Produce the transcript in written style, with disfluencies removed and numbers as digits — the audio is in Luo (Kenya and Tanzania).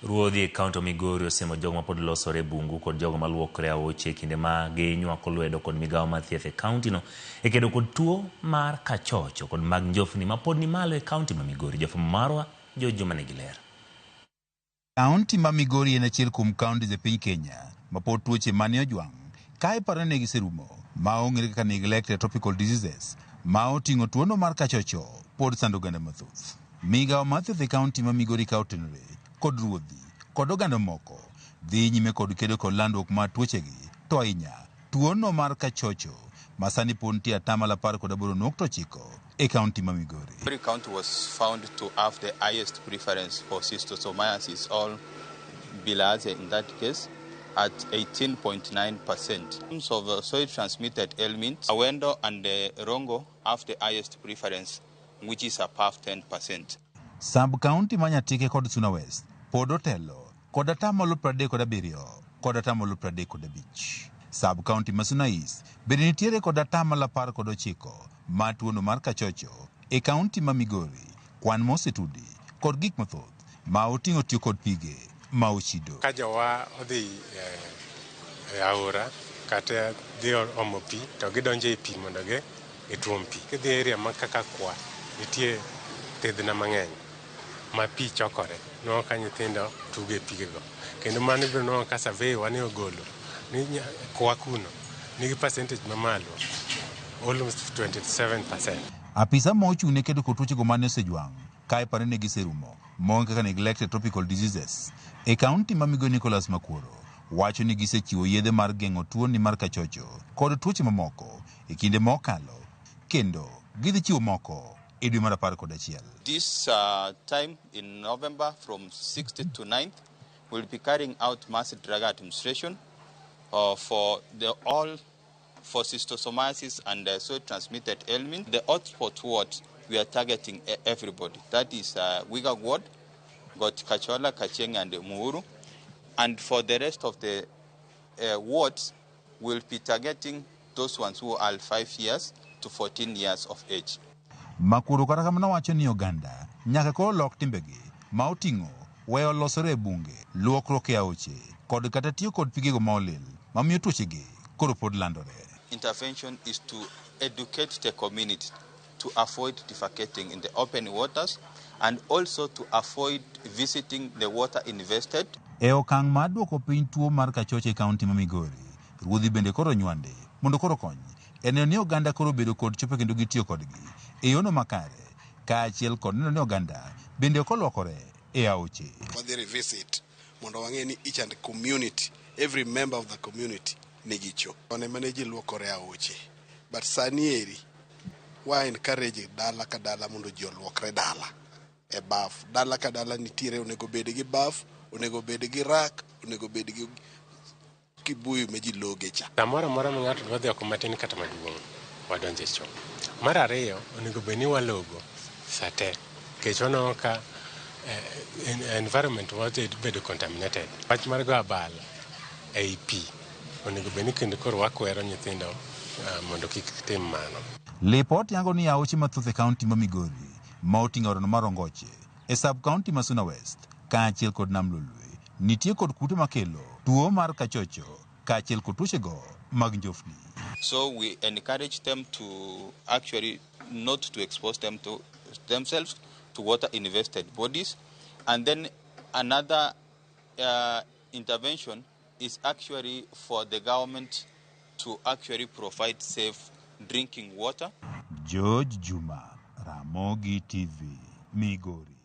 Ruodhi e kaunti ma Migori osiemo jogo mapod losore e bungu kod jogo maluokre e aoche e kinde ma ginywako lwedo kod migawo mar thieth e kauntino e kedo kod tuo mar kachocho kod mag njofni mapod ni malo e kaunti ma Migori. Jafwambo marwa George Juma nigi ler. Kaunti ma Migori en achiel kuom counties e piny Kenya ma pod tuoche mane ojwang' ka iparo ni ne giserumo ma ong'ere kaka neglected tropical diseases ma oting'o tuono mar kachocho pod sando oganda mathoth. Migawo mar thieth e kaunti ma Migori ka otenore kod ruodhi kod oganda moko dhi nyime kod kedo kod landruok mar tuochegi to ahinya tuono mar kachocho ma sani pod nitie 18.9% e kaunti ma Migori. Migori County was found to have the highest preference for schistosomiasis, or bilharzia in that case, at 18.9%. In terms of soil transmitted ailments, Awendo and Rongo have the highest preference, which is above 10%. Sub county ma Nyatike kod Suna West pod otelo kod 37% kod 35%. Sub county ma Suna East bende nitiere kod 19% mar tuono mar kachocho e kaunti ma Migori, kwan mosetudi kod gik mathoth ma oting'o tiyo kod pige ma ochido. Ka jowa odhi e aora kata dhi omo pi to gidonjo e pi mondo gi gituom pi. Kidhi e area ma kaka kwa nitie thidhna mang'eny ma pi chokore. Nwang'o ka nyithindo tugo e pigego. Kendo mano ibiro nwang'o ka survey wa ne ogolo ni kwa kuno nigi percentage mamalo almost 27%. Apisa ma ochung' ne kedo kod tuochego mane osejwang' ka iparo ni giserumo mong'e kaka neglected tropical diseases e kaunti ma Migori Nicholas Makuoro wacho ni gisechiwo yedhe mar geng'o tuoni mar kachocho kod tuoche mamoko e kinde mokalo kendo gidhi chiwo moko e dwe mar 11. This time in November from 6th to 9th, we'll be carrying out mass drug administration for the all for schistosomiasis and soil transmitted ailment. The hotspot ward, we are targeting everybody. That is Wiga ward, got Kachola, Kacheng and Muhuru. And for the rest of the wards, we'll be targeting those ones who are 5 years to 14 years of age. Makuoro kata kamano wacho ni oganda nyaka koro lok timbegi ma oting'o weyo losore e bunge, luokruok e aoche kod kata tiyo kod pigego ma olil mamiyo tuochegi koro pod landore. Intervention is to educate the community to avoid defecating in the open waters and also to avoid visiting the water invested. E okang' mar duoko piny tuo mar kachocho e kaunti ma Migori, ruodhi bende koro nywande mondo koro kony e neno ni oganda koro obedo kod chope kendo gitiyo kodgi e yono makare kaachiel kod neno ni oganda bende ok olwokore e aoche. Wadhi revisit mondo wang'e ni each and community, every member of the community nigi cho. One mane ji luokore e aoche. But sani eri, wa encourage dala ka dala mondo ji oluokre dala e baf. Dala ka dala nitiere onego bed gi baf, onego bed gi rak, onego bed gi kibuyu ma ji loge cha. Samoro amora ma ng'ato dwa dhi oko matin kata maduong', wadonjo e cho. Mar ariyo, onego bed ni walogo sa te, nikech waneno ka environment wa dhi bedo contaminated. Wach mar go abal ei pi, onego bed ni kendo koro wakwero nyithindo mondo kik tim mano. Lipot yango ni aoche mathoth e kaunti ma Migori ma oting'o aorano mar Ongoche e sub kaunti ma Suna West kaachiel kod Nam Lolwe nitie kod kute makelo tuo mar kachocho kaachiel kod tuochego mag njofni. So we encourage them to actually not to expose them to themselves to water invested bodies. And then another intervention is actually for the government to actually provide safe drinking water. George Juma, Ramogi TV, Migori.